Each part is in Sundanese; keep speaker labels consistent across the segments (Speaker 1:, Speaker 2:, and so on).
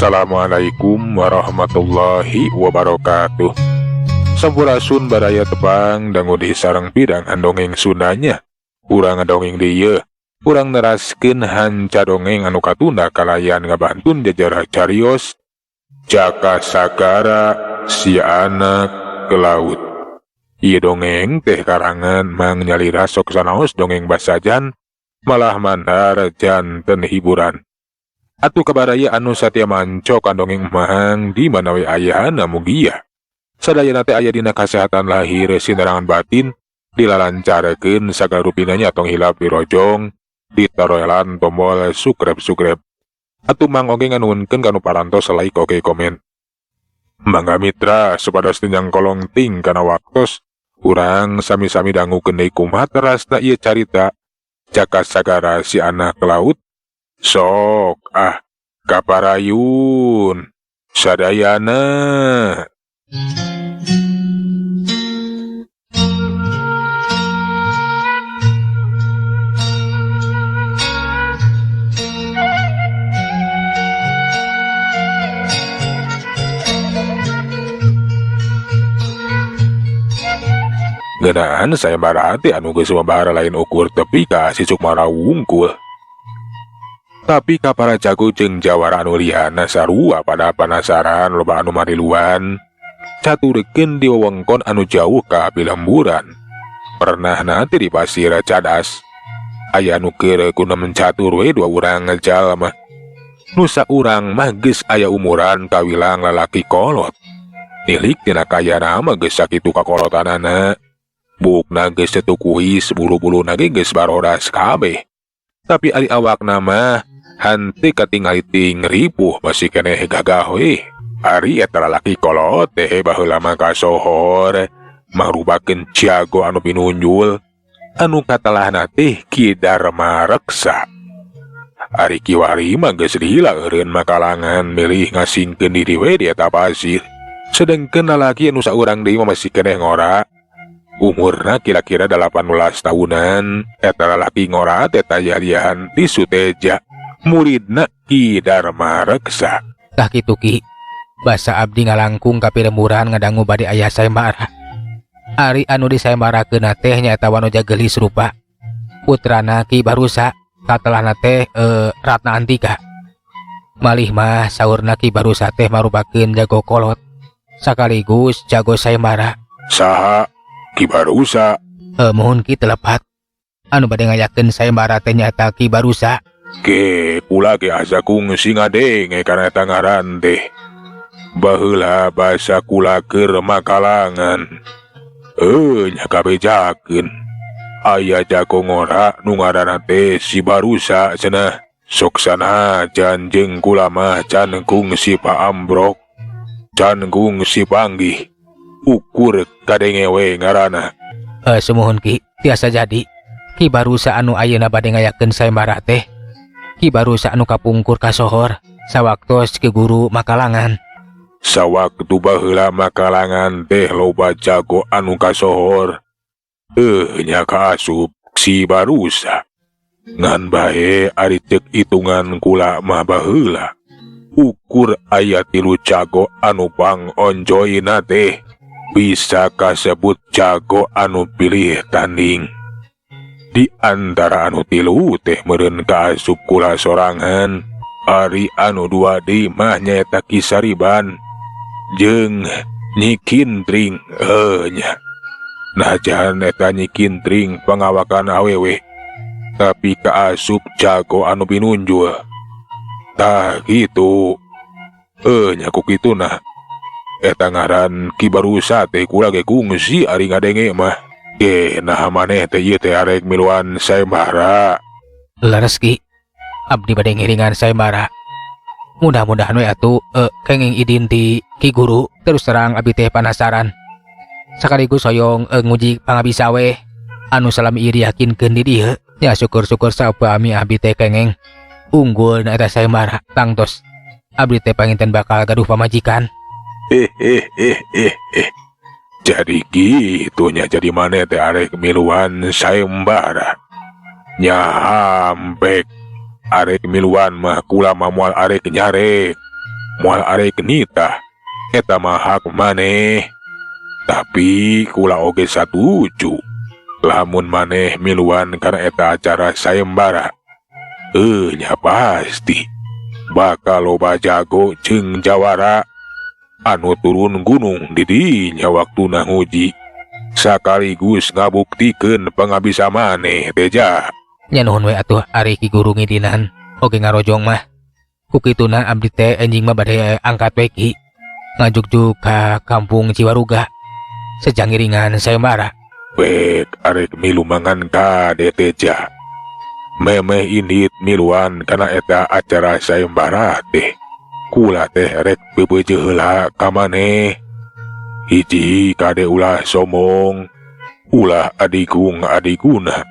Speaker 1: Assalamualaikum warahmatullahi wabarakatuh. Sampurasun baraya tepang dangu di sareng pidang dongeng Sundanya. Urang dongeng dieu, urang neraskeun hanca dongeng anu katunda kalayan ngabantun jajarah carios Jaka Sagara si anak ke laut. Ieu dongeng teh karangan Mang Nyalira sok sanaos dongeng basajan malah mandar janten hiburan. Atuh kabaraya anu satia manco ka dongeng Mang di mana we ayana mugia. Sadayana teh aya dina kasehatan lahir sinerangan batin dilalancarkeun sagala rupina nya tong hilap dirojong ditaroelan tombol subscribe. Atuh Mang oge nganuhunkeun kanu parantos like oge komen. Mangga mitra supados teu nyangkolong ting kana waktos urang sami-sami dangukeun deui kumaha terasna ieu carita Jaka Sagara si anak laut. Sok ah kaparayun sadayana. Ngeunaan sayembara teh anu geus mabara lain ukur tepi ka si Sukmara wungkul. Tapi ka para jago jeung jawara anu liyana sarua pada panasaran loba anu mariluan caturekeun di wewengkon anu jauh ka pilemburan. Pernah nanti di pasir cadas. Aya nu keur kuna mencatur we dua urang jalma. Nu saurang mah geus aya umuran kawilang lalaki kolot. Nilik tina kayana mah geus sakitu kakolotanana. Bukna geus teu kuis bulu-buluna ge geus barodas kabeh. Tapi ari awakna mah henteu katingali ting ripuh masih keneh gagah we. Ari eta lalaki kolot teh baheula mah kasohor mangrupakeun jago anu pinunjul anu katalahna teh Ki Darma Reksa. Ari kiwari mah geus lila eureun makalangan milih ngasingkeun diri we di eta pasir. Sedengkeun lalaki anu saurang deui mah masih keneh ngora. Umurna kira-kira 18 tahunan. Eta lalaki ngora teh tayalian di Suteja, muridna Ki Darma Reksa.
Speaker 2: Tah kitu Ki, basa abdi ngalangkung ka pilemburan ngadangu bade aya sayembara. Ari anu disayembarakeun teh nyaeta Wanoja Geulis rupa. Putrana Ki Barusa, katelahna teh Ratna Antika. Malih mah saurna Ki Barusa teh marupakeun jago kolot sakaligus jago sayembara.
Speaker 1: Saha Ki Barusa?
Speaker 2: Mohon Ki telepat. Anu bade ngayakeun sayembara teh nyaeta Ki Barusa.
Speaker 1: Ke kula ge asa kungsi ngadenge kana eta ngaran teh. Baheula basa kula keur makalangan. Nya kabejakeun. Aya jago ngora nu ngaranna teh si Barusa cenah. Sok sanajan jeung kula mah can kungsi paambrok, can kungsi panggih. Ukur kadenge we ngaranna.
Speaker 2: Sumuhun Ki, tiasa jadi. Ki Barusa anu ayeuna bade ngayakeun sayembara teh Ki Barusa anu kapungkur kasohor sawaktos Ki Guru Makalangan.
Speaker 1: Sawaktu baheula Makalangan teh loba jago anu kasohor. Nya kaasup si Barusa. Ngan bae ari ceuk hitungan kula mah baheula. Ukur aya 3 jago anu pangonjoyna teh bisa kasebut jago anu pilih tanding. Di antara anu 3 teh meureun kaasup kula sorangan. Ari anu 2 deui mah nyaeta Ki Sariban jeung Nyi Kintring. Nya. Najan eta Nyi Kintring pangawakan awewe, tapi kaasup jago anu pinunjul. Tah kitu. Nya ku kituna. Eta ngaran Ki Barusa teh kula ge kungsi ari ngadenge mah. Ge naha maneh teh ieu teh arek miluan sayembara.
Speaker 2: Leres Ki, abdi bade ngiringan sayembara. Mudah-mudahan we atuh kenging idin ti Ki Guru. Terus terang abdi teh panasaran. Sakaligus hoyong nguji pangabisa we anu salami ieu diyakinkeun di dieu. Ya syukur-syukur saupami abdi teh kenging unggul na eta sayembara tangtos. Abdi teh panginten bakal gaduh pamajikan.
Speaker 1: Jadi gitunya jadi maneh teh arek miluan sayembara. Nyampek arek miluan mah kula mah moal arek nyarek. Moal arek nitah eta mah hak maneh. Tapi kula oge satuju lamun maneh miluan kana eta acara sayembara. Nya pasti bakal loba jago jeung jawara anu turun gunung di dinya waktuna nguji sakaligus ngabuktikeun pangabisa maneh Teja.
Speaker 2: Nya nuhun we atuh ari Ki Guru ngidinan oge ngarojong mah. Ku kituna abdi teh enjing mah bade angkat we Ki ngajugjug ka kampung Ciwaruga sejang ngiringan sayembara.
Speaker 1: Bek arek milu mangan kade Teja. Memeh indit miluan kana eta acara sayembara teh. Kula teh rek bebeje heula ka maneh. Hiji kade ulah sombong, ulah adigung adiguna.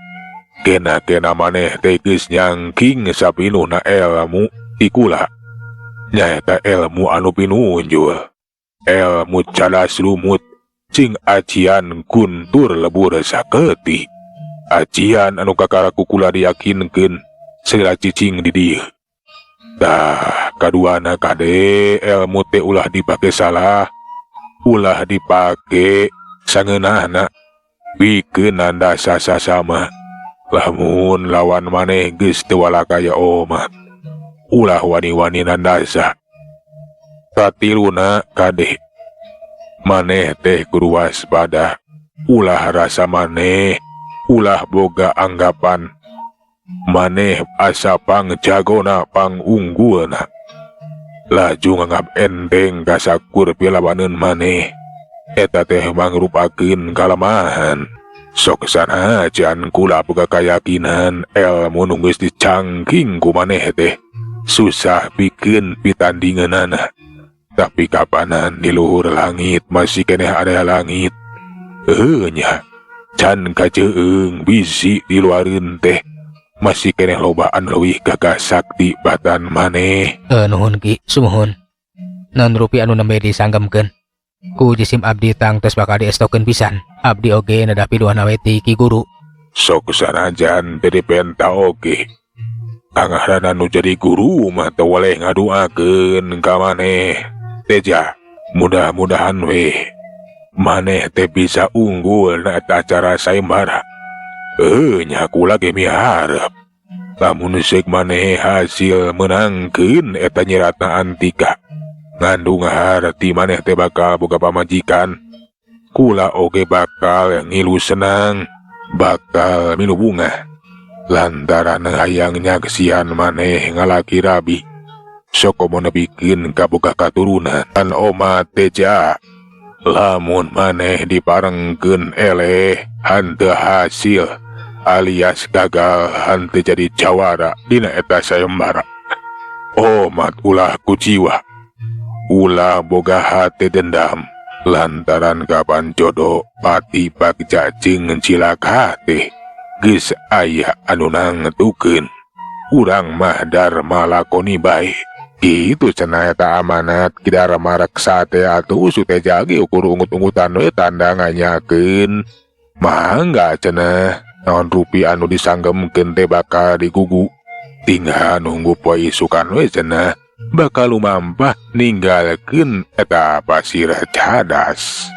Speaker 1: Kena-kena maneh teh geus nyangking sapinuna elmu ti kula. Nyaeta elmu anu pinunjul, elmu cadas lumut jeung ajian guntur lebur saketi. Ajian anu kakara ku kula diyakinkeun segala cicing di dieu. Tah kaduana kade elmu teh ulah dipake salah, ulah dipake sangeunahna, bikeun nanda sasasama. Lamun lawan maneh geus teu walakaya omat, ulah wani-wani nandasa. Katiluna kade maneh teh kudu waspada, ulah rasa maneh, ulah boga anggapan maneh asa pang jagona pang unggulna. Laju nganggap enteng kasakur pilawaneun maneh, eta teh mangrupakeun kalemahan. Sok sanajan kula boga kayakinan elmu nu geus dicangking ku maneh teh susah pikeun pitandingeunana. Tapi kapanan di luhur langit masih keneh area langit. Nya can kaceung bisi di luareun teh masih keneh lobaan leuwih gagah sakti batan maneh.
Speaker 2: Nuhun Ki, sumuhun. Naon rupi anu nembe disanggemkeun ku jisim abdi tangtos bakal diestokeun pisan. Abdi oge nadapi duana we ti Ki Guru.
Speaker 1: Sok sanajan teu dipenta oge. Kangahrana nu jadi guru mah teu weleh ngaduakeun ka maneh. Teja, mudah-mudahan weh maneh teh bisa unggul na eta acara sayembara. Nya kula ge miharep lamun seuk maneh hasil menangkeun eta nyiratna antika. Ngandung harti maneh teh bakal boga pamajikan. Kula oge bakal ngilu senang, bakal milu bungah. Lantaran hayang nyaksian maneh ngalaki rabi. Sok komo nepikeun ka boga katurunan an oma Teja. Lamun maneh diparengkeun eleh hanteu hasil alias gagal hanteu jadi jawara dina eta sayembara. Omat ulah kuciwa, ulah boga hate dendam lantaran kapan jodoh pati bagja jeung cilaka teh geus aya anu nangtukeun. Urang mah darma lakoni bae. Kitu cenah eta amanat Ki Dharma Reksa teh atuh Suteja ge ukur ungut-ungutan we tanda nganyakeun. Mangga cenah naon rupi anu disanggemkeun teh bakal digugu. Tinggal nunggu poe isukan we cenah bakal lumampah ninggalkeun eta pasir cadas.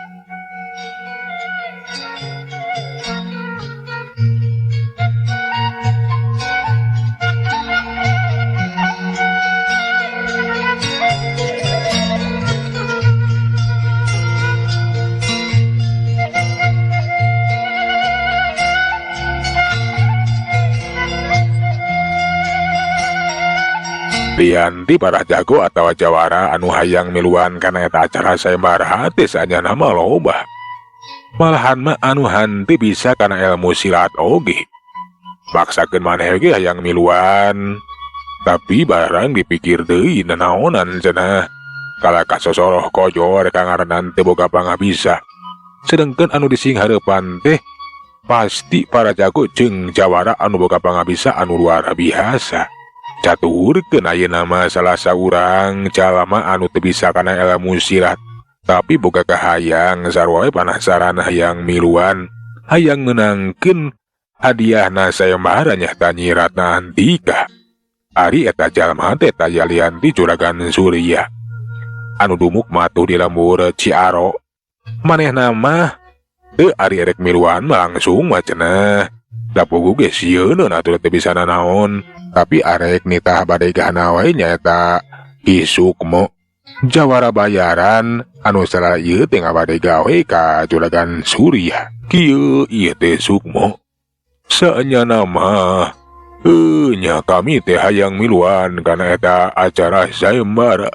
Speaker 1: Lianti para jago atau jawara anu hayang miluan kana eta acara sayembara teh saanyana mah loba. Malahan mah anu henteu bisa kana ilmu silat oge. Maksakeun maneh ge hayang miluan, tapi barang dipikir deui nanaonan cenah. Kalah kasosoroh kojor ka ngaranna teu boga pangabisa. Sedengkeun anu dising hareupan teh pasti para jago jeung jawara anu boga pangabisa anu luar biasa. Caturkeun ayeuna mah salah saurang jalma anu teu bisa kana ilmu silat, tapi boga kahayang sarua we panasaran hayang miluan, hayang meunangkeun hadiahna sayembara nyata nyiratna antika. Ari eta jalma teh taya lian ti Juragan Surya. Anu dumuk mah tuh di lembur Ciaro. Manehna mah teu ari erek miluan mah langsung mah cenah. Da puguh ge sieun atuh teu bisa nanaon. Tapi arek nitah badegahna wae nyaeta Ki Sukmo. Jawara bayaran anu salah ieu teh ngabade gawe ka Juragan Surya. Kieu ieu teh Sukmo. Saenyana mah nya kami teh hayang miluan kana eta acara sayembara.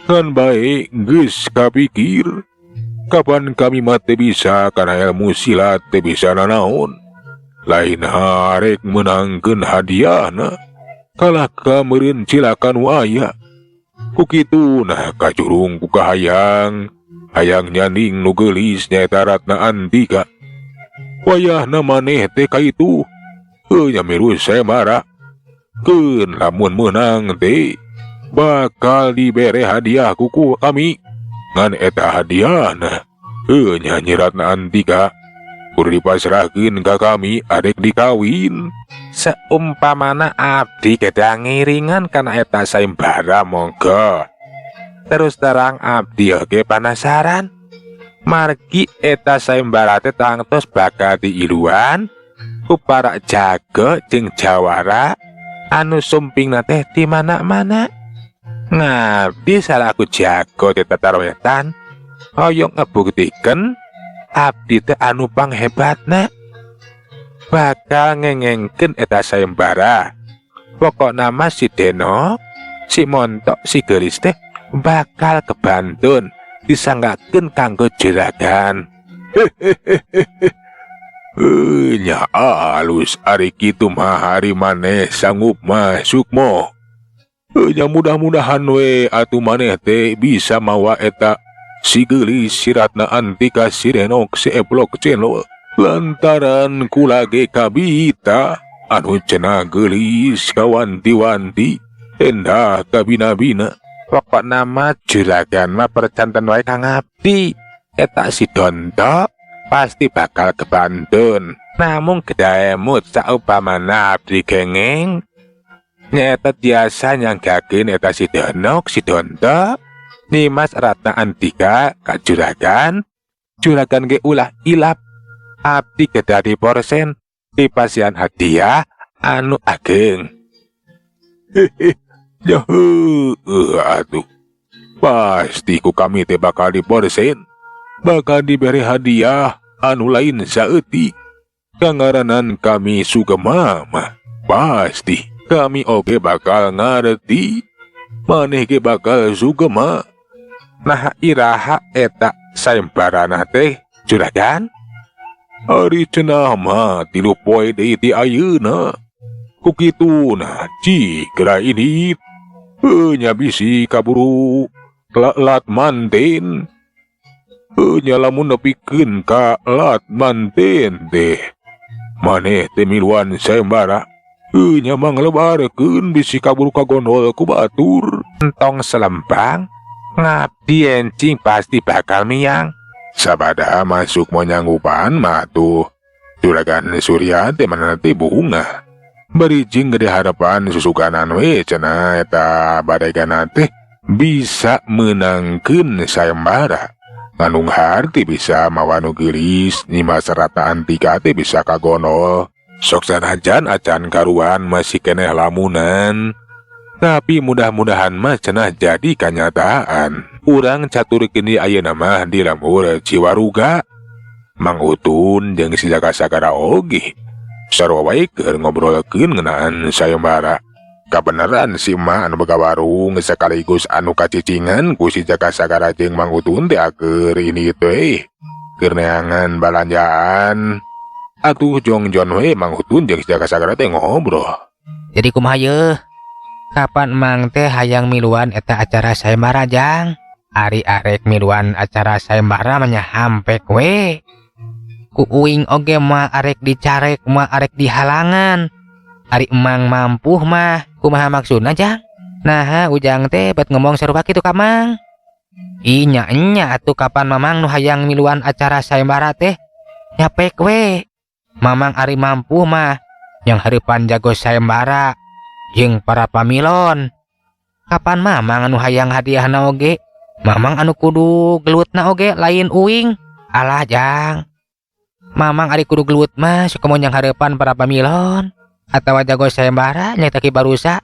Speaker 1: Ngan bae geus kapikir kapan kami mah teu bisa kana ilmu silat teu bisa nanaon. Lain arek meunangkeun hadiahna kalah ka meureun cilaka nu aya. Ku kitu nah kajurung ku kahayang hayang nyanding nu geulis nyaeta Ratna Antika. Wayahna maneh teh kaitu nya milu sayembara. Keun lamun meunang teh bakal dibere hadiah kuku kami. Ngan eta hadiahna nya Nyi Ratna Antika kudu dipasrahkeun ka kami arek dikawin. Seumpamana abdi kedah ngiringan kana eta sayembara monggo. Terus terang abdi oge panasaran. Margi eta sayembara teh tangtos bakal diiluan ku para jago jeung jawara anu sumpingna teh di mana-mana. Ngabdi salaku jago di Tatar Wetan hoyong ngebuktikeun abdi teh anu panghebatna. Bakal ngengengkeun eta sayembara. Pokokna mah si Deno, si Montok, si Geulis teh bakal kebantun disanggakeun kanggo juragan. Nya alus ari kitu mah ari maneh sanggup mah Sukmo. Nya mudah-mudahan we atuh maneh teh bisa mawa eta si Geulis, si Ratna Antika, si Denok, si Eblok Cendol. Lantaran kula ge kabita anu cenah geulis kawanti-wanti endah kabina-bina. Pokokna mah juragan mah percanten wae kang abdi. Eta si Donto pasti bakal kebantun. Namung kedaemut saupamana abdi gengeng nyaeta tiasa nyanggakeun eta si Denok, si Donto, Nimas Ratna Antika ka juragan. Juragan ge ulah ilap. Abdi kedah diporsen dipasihan hadiah anu ageng. Hehe, ya heueuh atuh. Pasti ku kami teh bakal diporsen, bakal diberi hadiah anu lain saeutik. Kangaranan kami sugema mah pasti kami oge bakal ngareti. Maneh ge bakal sugema. Nah iraha eta sayembarana teh juragan? Ari cenah mah 3 poe deui ti ayeuna. Ku kituna cik geura ini nya bisi kaburu lat manten. Nya lamun nepikeun ka lat manten teh maneh teh miluan sayembara. Nya manglebarkeun bisi kaburu kagondol ku batur. Entong selempang ngabdi encing pasti bakal miang. Sabada masuk mau nyanggupan mah tuh Juragan Surya teh mana teh bunga. Bari jeung gede harapan susuganan we cenah eta badegana teh bisa menangkeun sayembara. Nganung harti bisa mawa nu geulis Nyimas Ratna Antika teh bisa kagonol. Sok sanajan acan karuan masih keneh lamunan. Tapi mudah-mudahan mah cenah jadi kanyataan. Urang caturkeun di ayeuna mah di lembur Ciwaruga. Mang Utun jeung si Jaka Sagara oge sarua wae keur ngobrolkeun ngeunaan sayembara. Kabeneran si emak anu boga warung sekaligus anu kacicingan ku si Jaka Sagara jeung Mang Utun teh keur ini teh keur neangan balanjaan. Atuh jongjon we Mang Utun jeung si Jaka Sagara teh ngobrol.
Speaker 2: Jadi kumaha yeuh? Kapan Mang teh hayang miluan eta acara sayembara jang? Ari arek miluan acara sayembara mah nya hampek we. Ku uing oge mah arek dicarek mah arek dihalangan. Ari emang mampuh mah kumaha maksudna jang? Naha ujang teh bet ngomong sarupa kitu ka Mang. Inya nya atuh kapan mamang nu hayang miluan acara sayembara teh nyapek we. Mamang ari mampuh mah yang hareupan jago sayembara jeung para pamilon. Kapan mamang anu hayang hadiahna oge Mamang anu kudu gelutna oge lain uing. Alah Jang, Mamang ari kudu gelut mah suka mau nyanghareupan para pamilon atawa jago sayembara nyaeta Ki Barusa.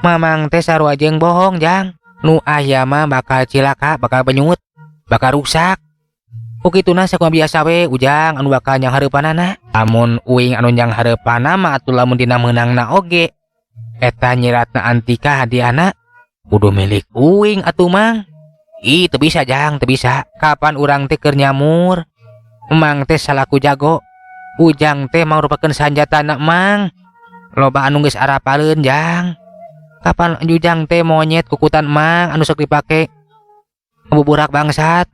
Speaker 2: Mamang teh sarua jeung bohong Jang. Nu aya mah bakal cilaka, bakal benyut, bakal rusak. Ku kituna sakumaha biasa we Ujang anu bakal nyanghareupanana. Lamun uing anu nyanghareupanna mah atuh lamun dina meunangna oge eta Nyi Ratna Antika hadiahna kudu milik uing atuh Mang. Ih, teu bisa Jang, teu bisa. Kapan urang teh keur nyamur? Emang teh salaku jago. Ujang teh mangrupakeun sanjatana Mang. Loba anu geus arapaleun Jang. Kapan Ujang teh monyet kukutan Mang anu sok dipake ngabuburak bangsat,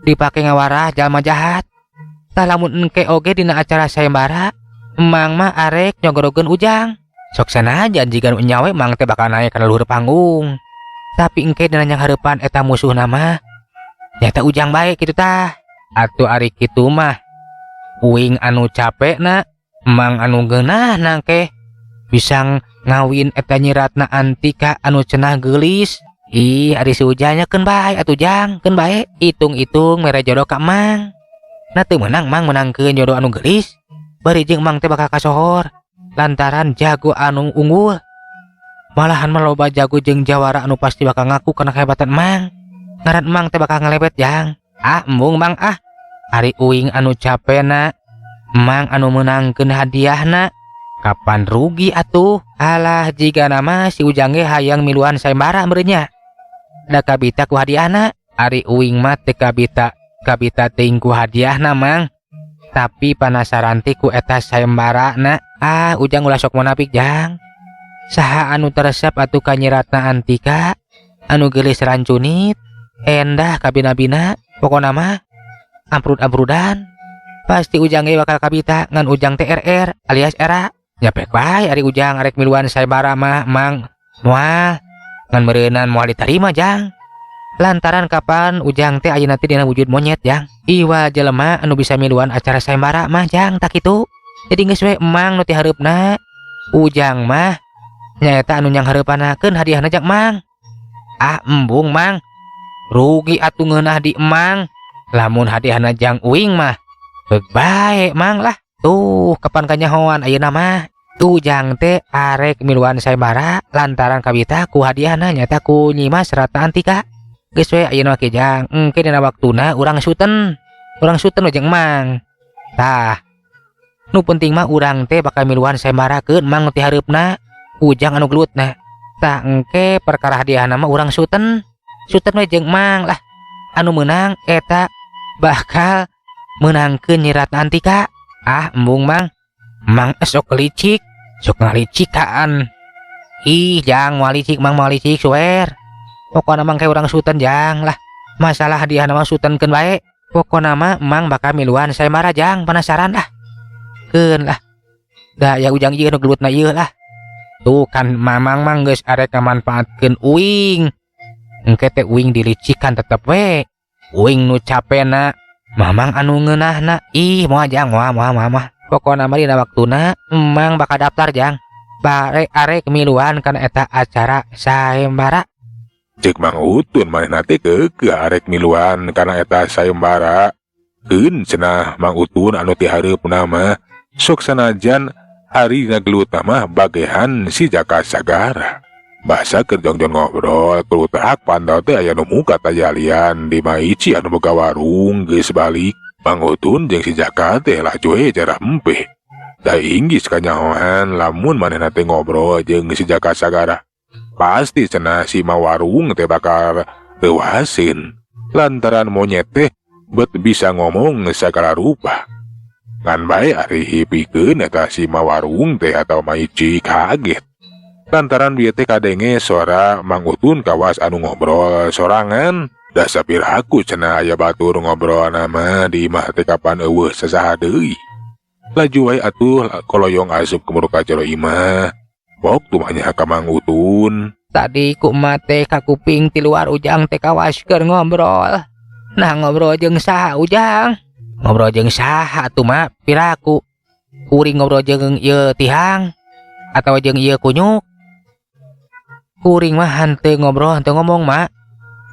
Speaker 2: dipake ngawarah jalma jahat. Tah lamun engke oge dina acara sayembara, Emang mah arek nyogorogeun Ujang. Sok sanajan jiga nu nyawe Mang teh bakal naik kana luhur panggung. Tapi engke dina nyanghareupan eta musuhna mah nyaeta Ujang bae kitu tah. Atuh ari kitu mah uing anu capekna, Emang anu ngeunahna ke bisa ngawin eta Nyi Ratna Antika anu cenah geulis. Ih, ari si Ujang nya keun bae atuh Jang, keun bae. Hitung-hitung mere jodoh ka Mang. Nah teu meunang Mang meunangkeun jodoh anu geulis. Bari jeung Mang teh bakal kasohor lantaran jago anu unggul. Malahan mah loba jago jeung jawara anu pasti bakal ngaku kana kehebatan Mang. Ngaran Mang teh bakal ngelebet Jang. Ah, embung Mang ah. Ari uing anu capena, Mang anu meunangkeun hadiahna. Kapan rugi atuh? Alah jigana mah si Ujang ge hayang miluan sayembara meureun nya. Da kabita ku hadiahna. Ari uing mah teu kabita, kabita teuing ku hadiahna Mang. Tapi panasaran teh ku eta sayembarana. Ah, Ujang ulah sok munafik Jang. Saha anu teresep atuh ka Nyi Ratna Antika anu geulis rancunit, endah kabina-bina, pokona mah amprud-amprudan. Pasti Ujang ge bakal kabita ngan Ujang teh RR alias era. Nyapek bae ari Ujang arek miluan sayembara mah Mang. Moal ngan meureunan moal ditarima Jang. Lantaran kapan Ujang teh ayeuna teh dina wujud monyet Jang. Iwa jelema anu bisa miluan acara sayembara mah Jang tak kitu. Jadi geus we Emang nu ti hareupna. Ujang mah nyaeta anu nyanghareupannakeun hadiahna jang Mang. Ah embung Mang. Rugi atuh ngeunah di Emang. Lamun hadiahna jang uing mah heug bae Mang lah. Tuh kapan kanyahoan ayeuna mah. Ujang teh arek miluan sayembara lantaran kabita ku hadiahna nyaeta ku Nyi Mas Ratna Antika. Geus we ayeuna mah ke Jang, engke dina waktuna urang suten. Urang suten we jeung Emang. Tah, nu penting mah urang teh bakal miluan sayembara keun Mang nu ti hareupna. Ujang anu gelutna. Tah engke perkara hadiahna mah urang suten. Suten we jeung Emang lah. Anu meunang eta bakal meunangkeun Nyi Ratna Antika. Ah embung Mang. Mang sok licik, sok ngalicikan. Ih Jang moal licik Mang, moal licik suer. Pokona Mang kayak urang suten Jang lah. Masalah hadiahna mah sutenkeun bae. Pokona mah Mang bakal miluan sayembara Jang, penasaran lah. Keun lah. Da ya Ujang ieu nu gelutna ieu lah. Tuh kan Mamang mah geus arek ngamanfaatkeun uing. Engke teh uing dilicikan tetep we. Uing nu capena, Mamang anu ngeunahna. Ih moal Jang, moal moal moal moal. Pokona mah dina waktuna Emang bakal daftar Jang. Bare arek miluan kana eta acara sayembara.
Speaker 1: Ceuk Mang Utun manehna teh keukeuh arek miluan kana eta sayembara. Keun cenah Mang Utun anu ti hareupna mah sok sanajan ari ngagelutna mah bagehan si Jaka Sagara. Basa keur jongjon ngobrol kelutak pantau teh aya nu muka tajalian di Maici anu boga warung geus balik. Mang Utun jeung si Jaka teh laju we jarah empeh. Da inggis kanyahoan lamun manehna teh ngobrol jeung si Jaka Sagara. Pasti cenah si mawarung teh bakal reuaseun. Lantaran monyet teh bet bisa ngomong sagala rupa. Ngan bae ari hipikeun eta si mawarung teh atau Maici kaget. Lantaran bieu teh kadenge suara Mang Utun kawas anu ngobrol sorangan. Da sapiraku cenah aya batur ngobrol mah di imah teh kapan eueuh sasaha deui. Laju wae atuh koloyong asup ke muka jero imah. Bok tumanya ka Mang Utun.
Speaker 2: Tadi ku emak teh ka kuping ti luar Ujang teh kawas keur ngobrol. Nah ngobrol jeung saha Ujang? Ngobrol jeung saha atuh mak piraku. Kuring ngobrol jeung ieu tihang atawa jeung ieu kunyuk. Kuring mah henteu ngobrol henteu ngomong mak.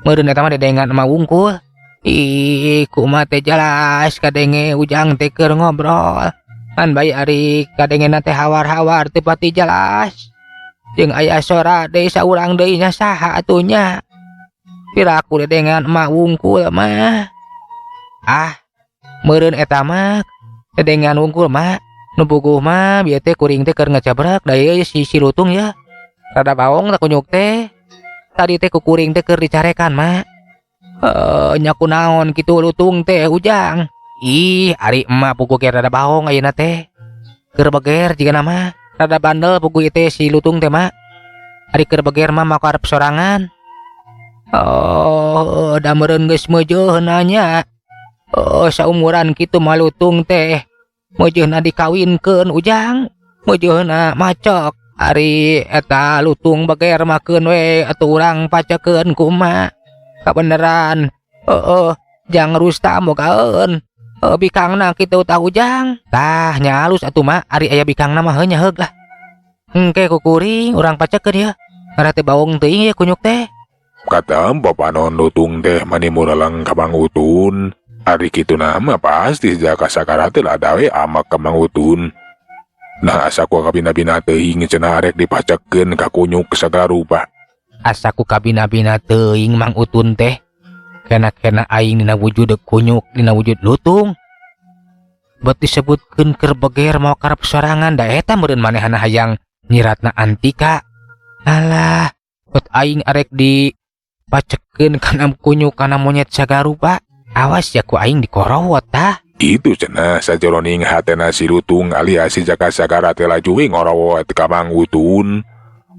Speaker 2: Meureun eta mah dedengan emak wungkul. Ih, kumaha teh jelas kadenge Ujang teh keur ngobrol. Ngan bae ari kadengena teh hawar-hawar teu pati jelas. Jeung aya sora deui saurang deui nya saha atuh nya. Piraku dedengan emak wungkul mah. Ah, meureun eta mah dedengan wungkul mah. Nu puguh mah bieu teh kuring teh keur ngecebrek da ieu si lutung ya. Rada baong tah kunyuk teh. Tadi teh ku kuring teh keur dicarekan mah. Nya kunaon kitu lutung teh Ujang. Ih, ari emak puguh ge rada baong ayeuna teh. Keur beger jigana mah. Rada bandel puguh ieu teh si lutung teh mah. Ari keur beger mah makarep sorangan. Oh, da meureun geus meujeuhna nya. Oh, saumuran kitu mah lutung teh. Meujeuhna dikawinkeun Ujang, meujeuhna macok. Ari eta lutung beger mah keun we atuh urang pacekeun ku emak. Kabeneran, heueuh, jang rusta mogaeun. Bikangna kitu tah Ujang. Tah nya alus atuh mak, ari aya bikangna mah heuh nya heug lah. Engke ku kuring urang pacekeun yeuh. Ngarah teh baong teuing ye kunyuk teh.
Speaker 1: Katempo panon lutung teh mani mureleng ka Mang Utun. Ari kitu nama pasti Jaka Sagara teh lada we amak ka Mang Utun. Nah asa ku kabina-bina teuing cenah arek dipacekeun ka kunyuk sagala rupa.
Speaker 2: Asa ku kabina-bina teuing Mang Utun teh. Kena-kena aing dina wujud kunyuk dina wujud lutung. Bet disebutkeun keur beger mau karep sorangan da eta meureun manehna hayang nyiratna antika. Alah, bet aing arek dipacekeun kana kunyuk kana monyet sagarupa. Awas ya ku aing dikorowot tah.
Speaker 1: Itu cenah sajeroning hatena si lutung alias si Jaka Sagara teh laju we ngorowot ka Mang Utun.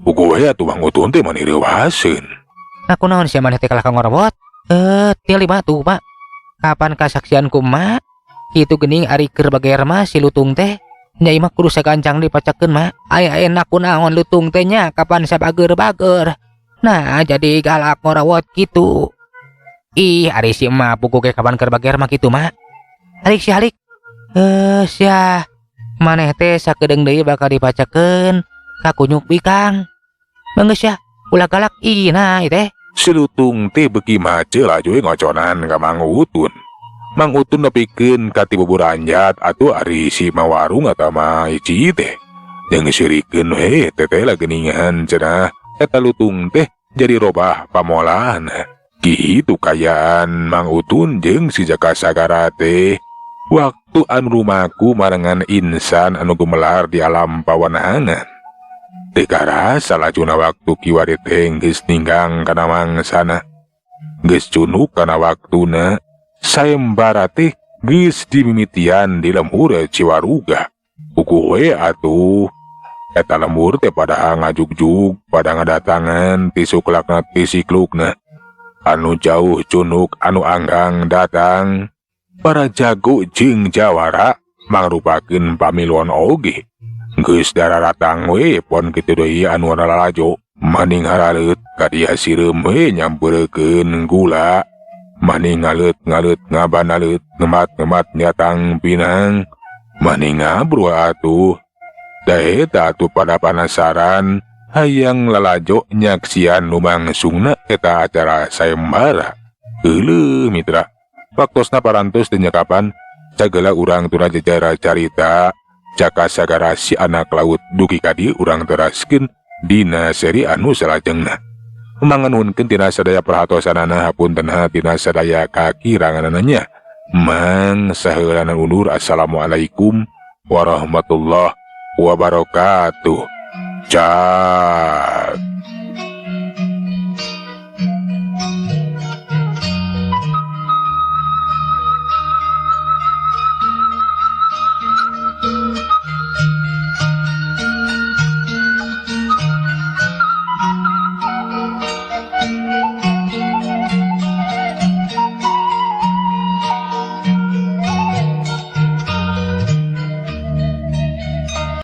Speaker 1: Puguh we atuh Mang Utun teh mani reuaseun.
Speaker 2: Nah kunaon sia maneh teh kalah ka ngorowot? Tinggal lima tuh mak. Kapan kasaksian ku mak? Kitu geuning ari keur bager mah si lutung teh. Nya ieu mah kudu sagancang dipacekeun mak. Aya enak kunaon lutung teh nya kapan sabager-bager. Nah jadi galak ngorowot kitu. Ih, ari si emak puguh ge kapan keur bager mah kitu mak. Halik si halik. Sia. Maneh teh sakedeung deui bakal dipacekeun ka kunyuk bikang. Geus sia, ulah galak ih nah ieu teh.
Speaker 1: Si lutung teh beuki mace laju we ngoconan ka Mang Utun. Mang Utun nepikeun ka ti buburanjat atuh ari si mawarung atawa ici teh. Jeung sirikeun we teteh lageuningan cenah eta lutung teh jadi robah pamolan. Kitu kayaan Mang Utun jeung si Jaka Sagara teh. Waktu anu rumaku marengan insan anu gumelar di alam pawanangan. Teu karasa lajuna waktu kiwari teh geus ninggang kana mangsana. Geus cunuk kana waktuna, sayembara teh geus dimimitian di lembur Ciwaruga. Puguh we atuh. Eta lembur teh pada ngajugjug, pada ngadatangan ti suklakna ti siklukna. Anu jauh cunuk, anu anggang datang. Para jago jeung jawara mangrupakeun pamiluan oge. Geus dararatang we pon kitu deui anu lalajo. Maning haraleut ka dia sireum we nyampeurekeun gula. Maning ngaleut-ngaleut ngabanaleut ngemat-ngemat nyatang pinang. Maning ngabru atuh. Da eta atuh pada panasaran hayang lalajo nyaksian lumangsungna eta acara sayembara. Euleuh mitra. Waktosna parantos teu nyakapan sagala urang tuna jajara carita Jaka Sagara si anak laut dugi ka dieu urang teraskeun dina seri anu salajengna. Manganuhunkeun tina sadaya perhatosanana hapunten tina sadaya kakiranganana nya. Mang saheulana undur. Assalamualaikum warahmatullahi wabarakatuh. Cak.